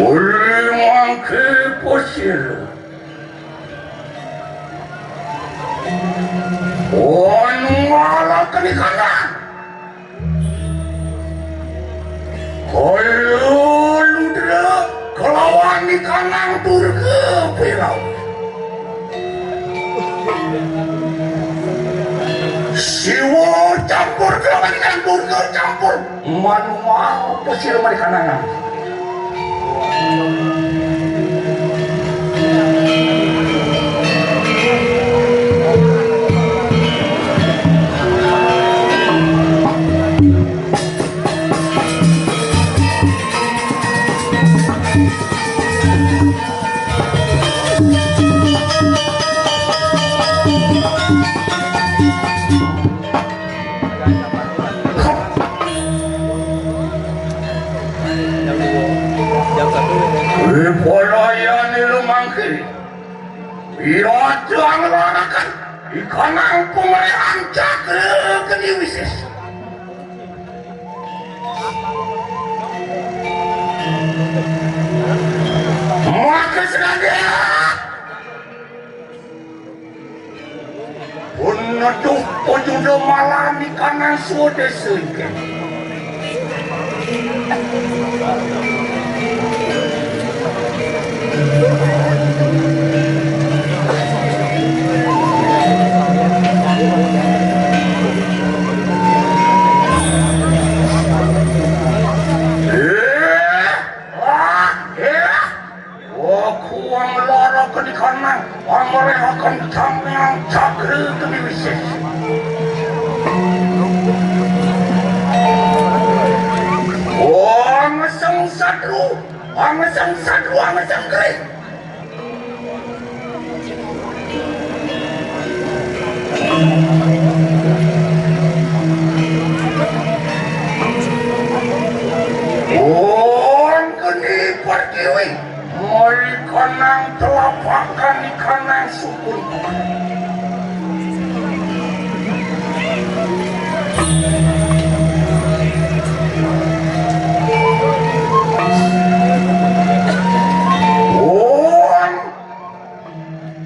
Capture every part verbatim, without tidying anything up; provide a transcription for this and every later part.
Uli mangke pasir. Wan malah kenikangan. Kaya Ludra kelawan Ni Kanang Durga Pilau. Siwa campur kelawan Ni Kanang Durga campur manual pasir Marikanangan. Ripala yan ila mangke. Iya jang larakan ikanang pamarihan cakra geni wisis. Maka senadya. Pun neduh pajuda malam di kanan swadesa ikan. Eh, ah, eh. Aku ang lara kenikanang, pamarihaken tangiang cakra geni wisis. Angeseng satru, angeseng satru, angeseng kering. Wan geni pertiwi, Marikanang telapakan ikanang sukun. Wan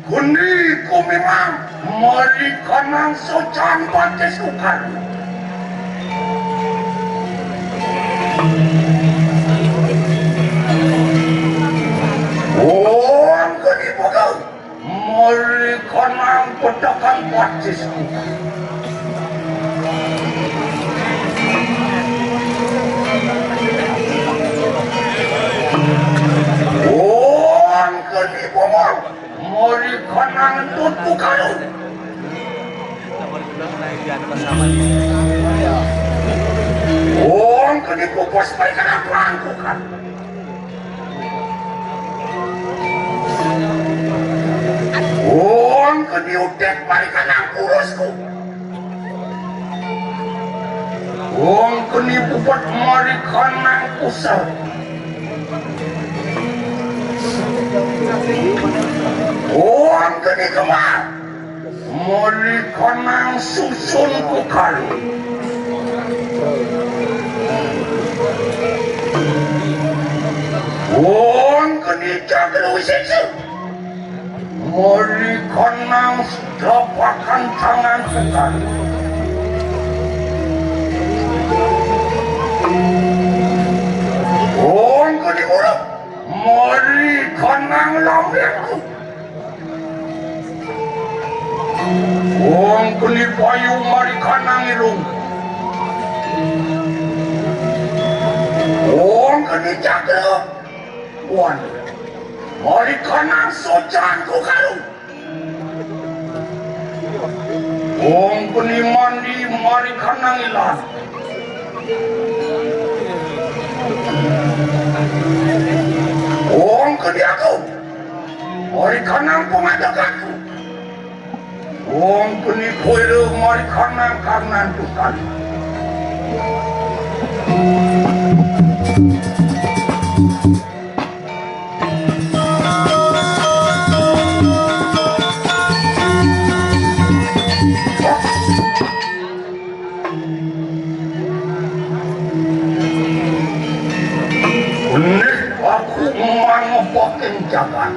Geni kumimang, Marikanang socan batis kukar. Wong geni pegel, Marikanang petekan batis kukar. Wong geni bongol, Marikanang tutu kalu. Wong geni pupus Marikanang pelangkukan. Wong geni udet Marikanang kurusku. Wong geni pupet Marikanang pusar. Wong geni kemar Marikanang susun kukar. Wong geni cakra wisis. Marikanang telapakan tangan kukar. Wong geni urip, Marikanang lambirku. Wong geni payu, Marikanang irung. Wong geni cakra, wan, Marikanang socan kukar. Wong geni mandi, Marikanang ilat. Wong geni aku, Marikanang pangadeganku. Wong geni kuira, Marikanang karnan tutan. Pakin jagat.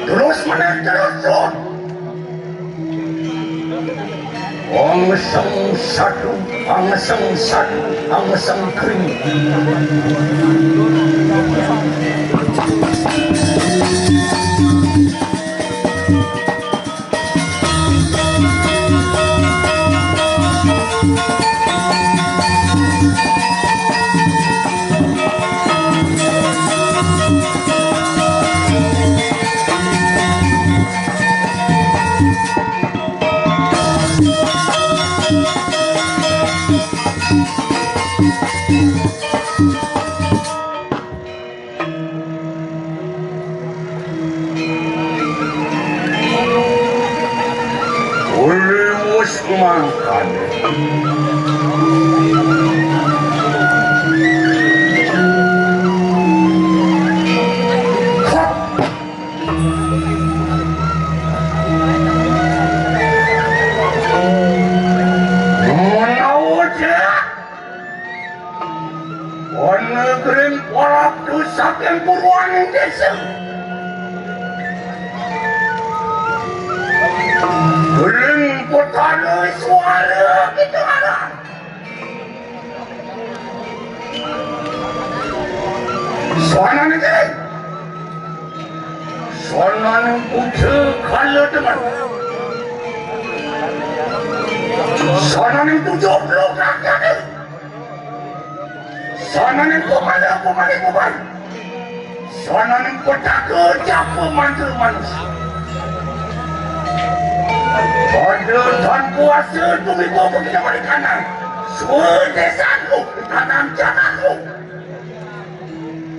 Terus meneh terus, Sun. Angseng sadu, angseng sadu, angseng kring. Uliwus mangkane. Menawa Ana gering palaktu saking purwaning desa. Gering petana suara kita arah. Suanane gering. Suanane puja kala dengan. Suanane tujuh puluh rakyat. Sananing pemala pemali buban. Sananing petaka japa mantra manusia. Pada tan kuasa tumiba paginawan kanan. Sua desanku, kanan jananku.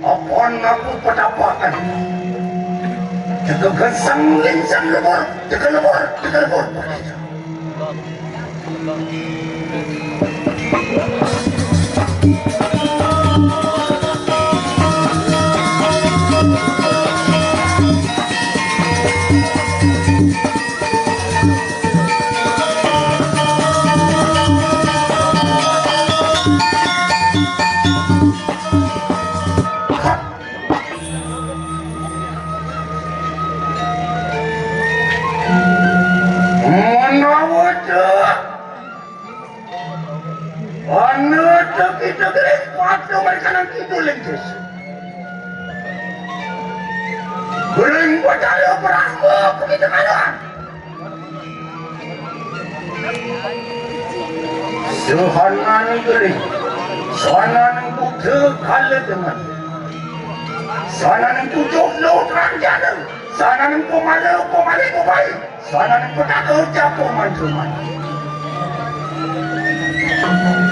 Apan aku petapakan. Teka gesang linsang lebur, teka lebur, teka lebur. Menawa tak, ana tak kita gering patu mereka nang kidul lengkis. Gering Batara Brahma kita kalah. Suhananing gering, suhananing Buddha kala dengan, suhananing tujuh loh terang jana, suhananing pemala pemali kubai, suhananing petaka japu manjuman.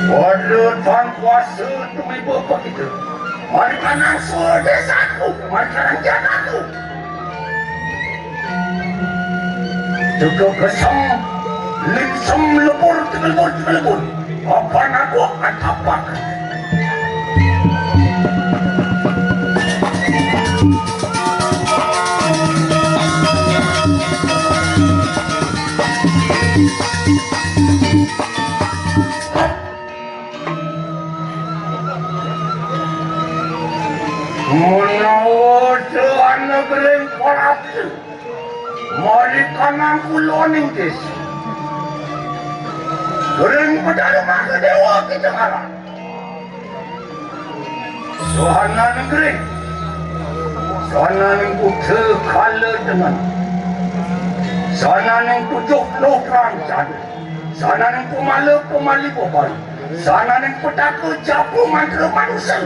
Pada tan kuasa tumiba pakita. Mari kanang sua desaku, mari kanang janaku. Teka gesang, lingsem lebur, teka lebur, teka lebur. Apan aku atapak. Menawa ana gering palaktu, mari kanang kula ningkis. Gering Batara Mahadéwa kita ngaran. Suhananing gering, suhananing Buddha kala dengan, suhananing tujuh loh terang jana, suhananing pemala pemali beban. Sananing petaka japu mantra manusa.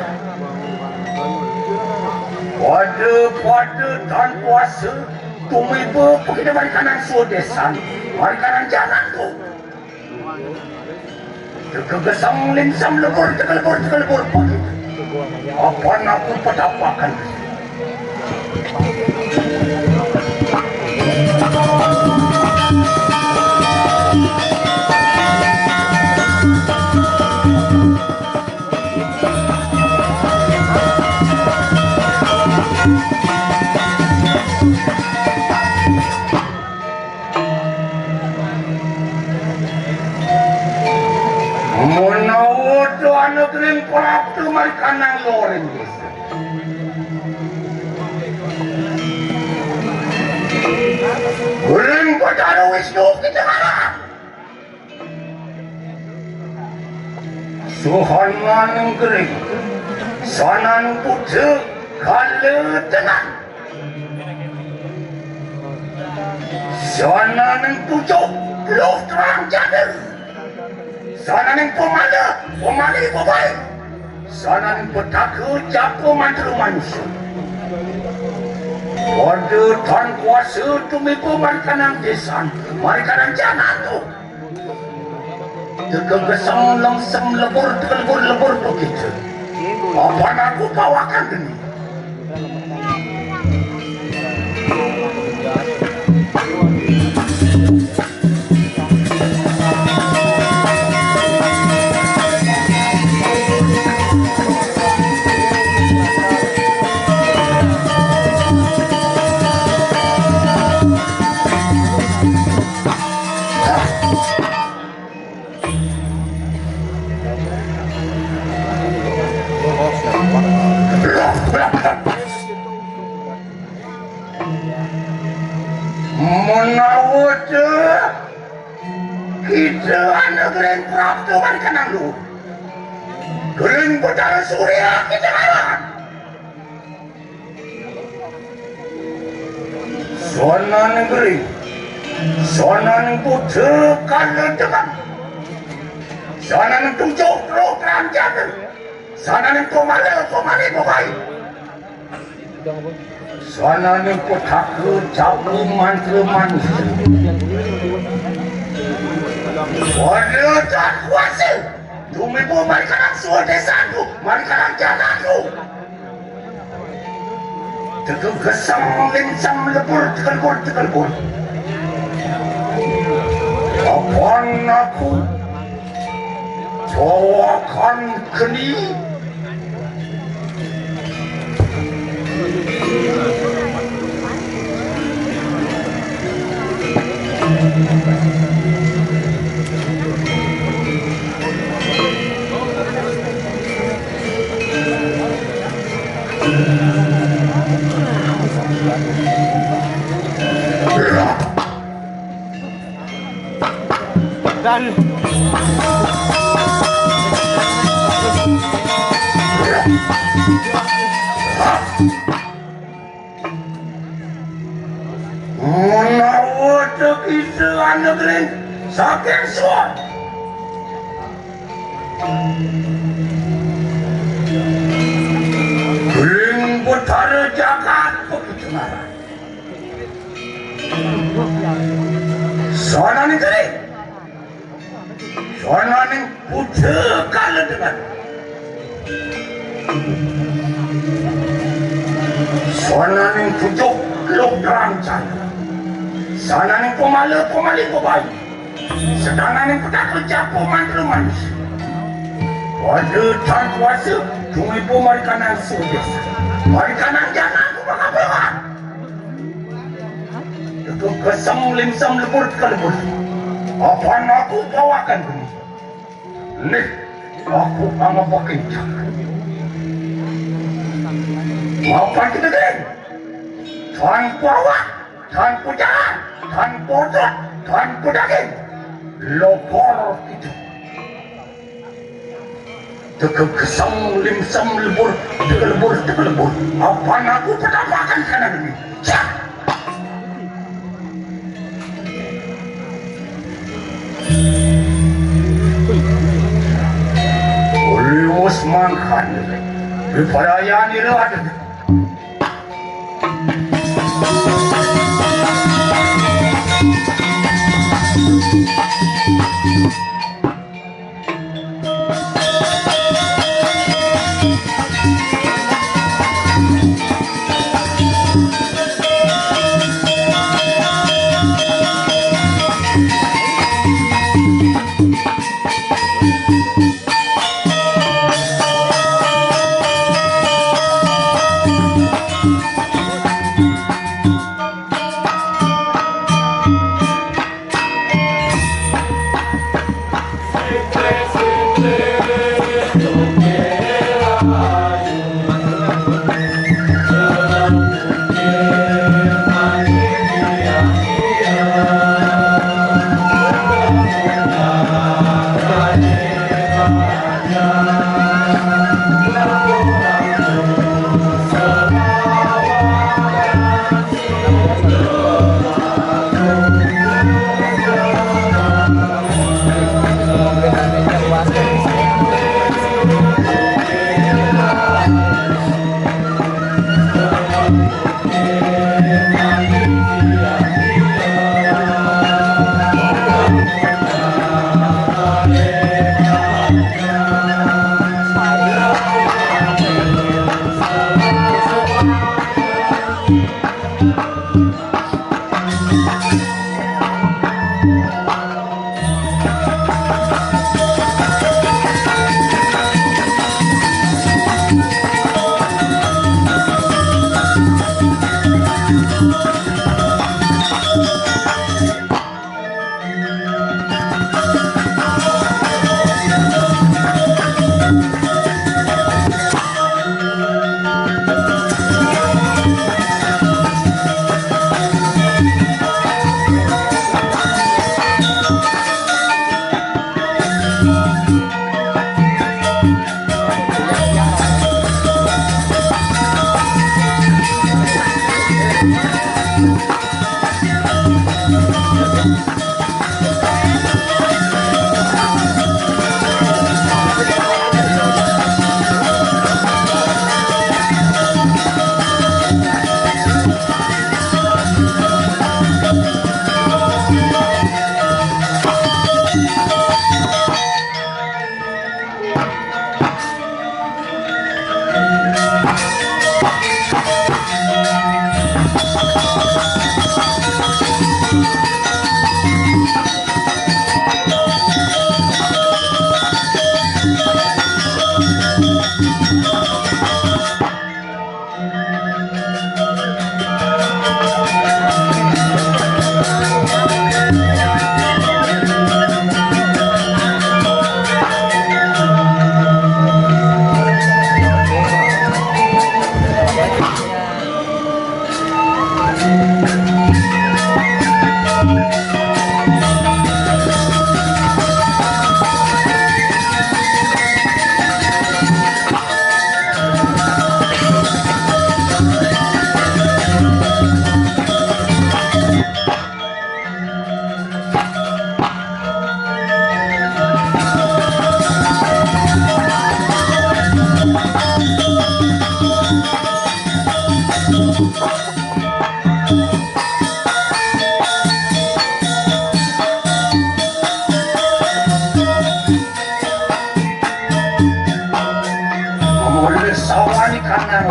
Pada-pada tan kuasa tumiba pakita mari kanang sua desan, mari kanang jananku. Teka gesang lingsam lebur, teka lebur, teka lebur pakita. Apan aku petapakan. Menawa tuana gering prapta mari kanang loring desa. Gering Betara Wisnu kita ngarang. Suhana negeri, sana puja kala tenang. Sana tujuh puluh terang jana. Sana pemala, pemala babai. Sana petaka japa mantra manusia. Pada tan kuasa tumiba marikanang desan, marikanang jana tu. Teka gesem lengsem lebur, teka lebur, lebur tu kita. Apa nak ku pawakan demi? Menawa te kita anak Gering Prapta barikan anu. Gering Betara Surya kita kawan. Sona negeri, sona negeri tekan dengan, sona tujuh puluh kerajaan, sona negeri malu pemali pemali. Sona negeri petaka jamu mantra manusia. Pada tak kuasa, tumiba marikanang suara desaku, marikanang janaku. Teka gesem limsem lebur tekelebur tekelebur. Apan aku bawakan keni. Dan menawa te kita anak Gering saking suar. Gering Betara Jagat begitu marah. Sona negeri, sona ning puja kala dengan, sona ning pujuk luk rancang, sona ning pemala pemali bebai. Sedangane petaka japa mantra manusia. Pada tan kuasa, tumiba marikanang suara desa, marikanang janaku bakal berat. Teka gesem limsem lebur tekelebur. Apan aku bawakan bumi. Nih, aku ama pakincak. Mapan kita geng. Tanpa awak. Tanpa jalan, tanpa otot, tanpa daging. Lopor itu. Teka gesem limsem lebur, teka lebur, teka lebur. Apan aku petapakan kanan ini. Cak! Oleh Usman Khan, di perayaan ini ada Wis sawani kanang.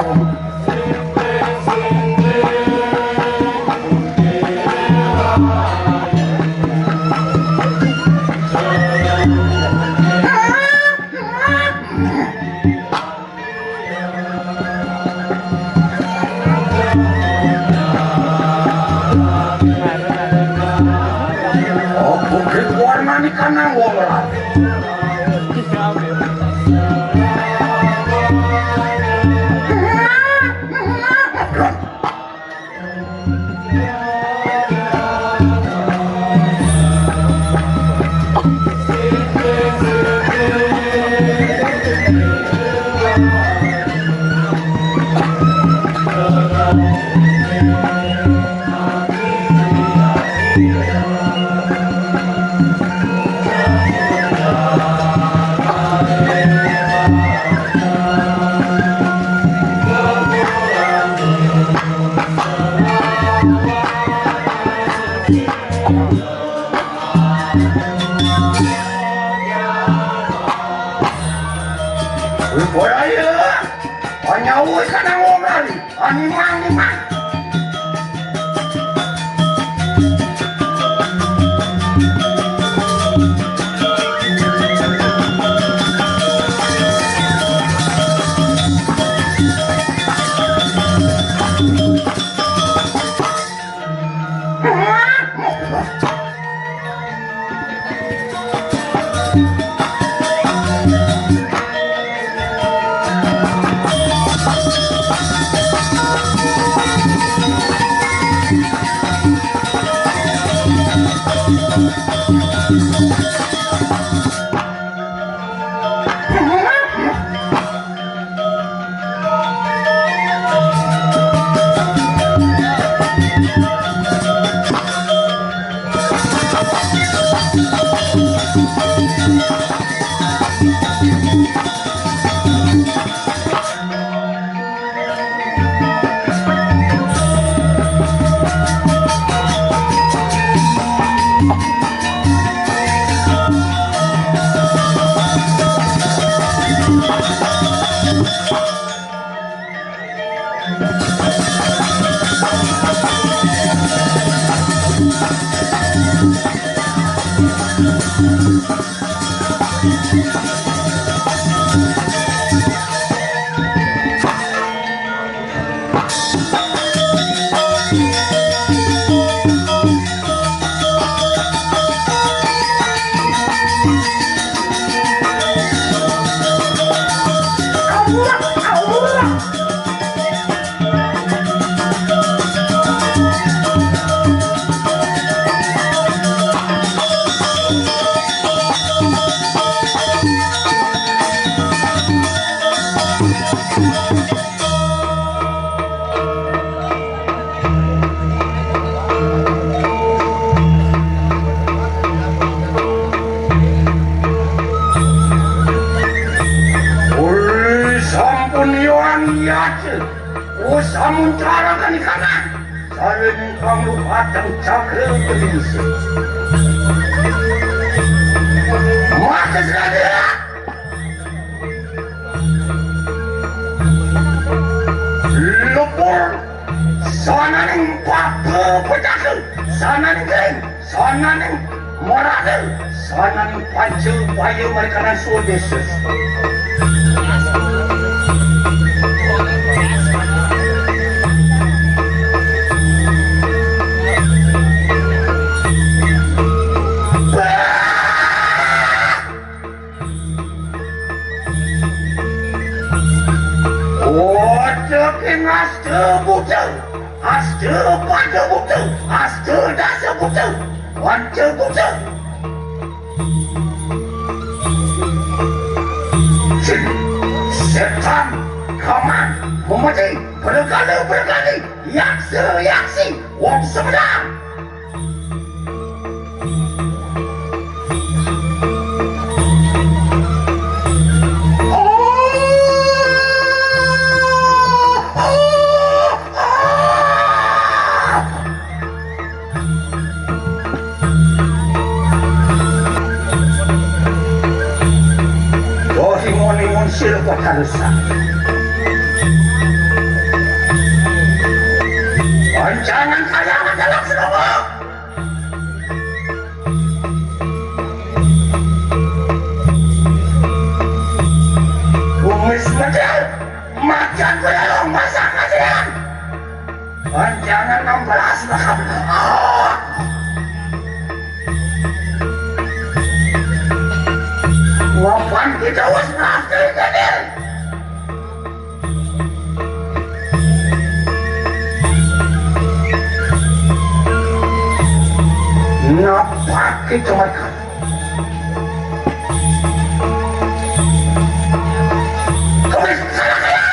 Oh, bukit warnani kanang wong ora. Wih, boy, ayo. Anyawa ikan yang wong lari. Animang, animang. Uli sampun Yohan Yace, usamun carakan ikana, saling pangluhatan cakre peningsih. Maka sekalian, lepur sananing papa pecaka, sananing kering, sananing marada, sananing panca baya marikanan sudesa. Oceking asta buta, asta pada buta, asta dasa buta, panca buta. Jin, setan, kaman, memeti, bergala-bergala, yaksa, yaksi, wong semedang. Dohi moni mun sira pakarusak. Pancangan kaya majalah serombong. Kumis medal, macan berelong masak kasihan. Panjangan enam belas lah. Wapan kita wis mati, Kadir. Napake kemarikan. Kemit salah kaya.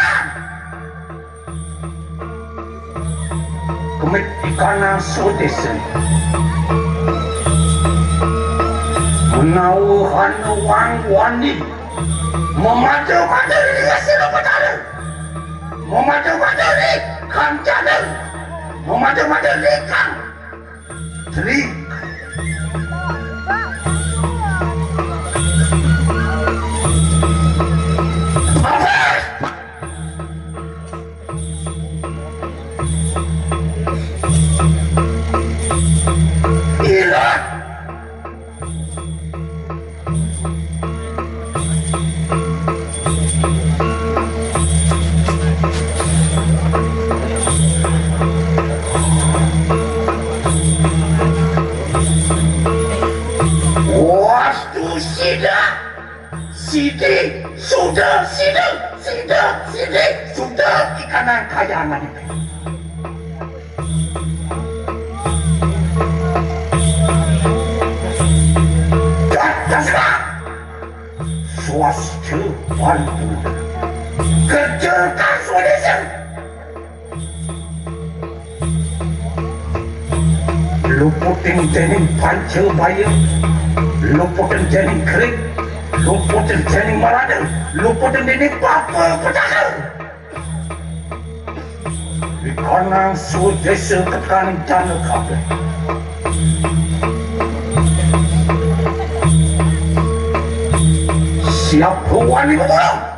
Kemit ikana sodesen. Menawa hana wang wani. Memada-mada ri Asura Betara. Memada-mada ri Kancana. Memada-mada ri Kang Tri. Habis. Ilang. Wastu sida, sidi, suda, sida, sida, sidi, suda, ikanang kayangan. Dasar swasta bantu kerja kan swadesa. Luputing dening panca baya, luputing dening kering, luputing dening marada, luputing dening papa petaka. Ikanang swadesa tekaning dana kabeh. Siap wani ngomong.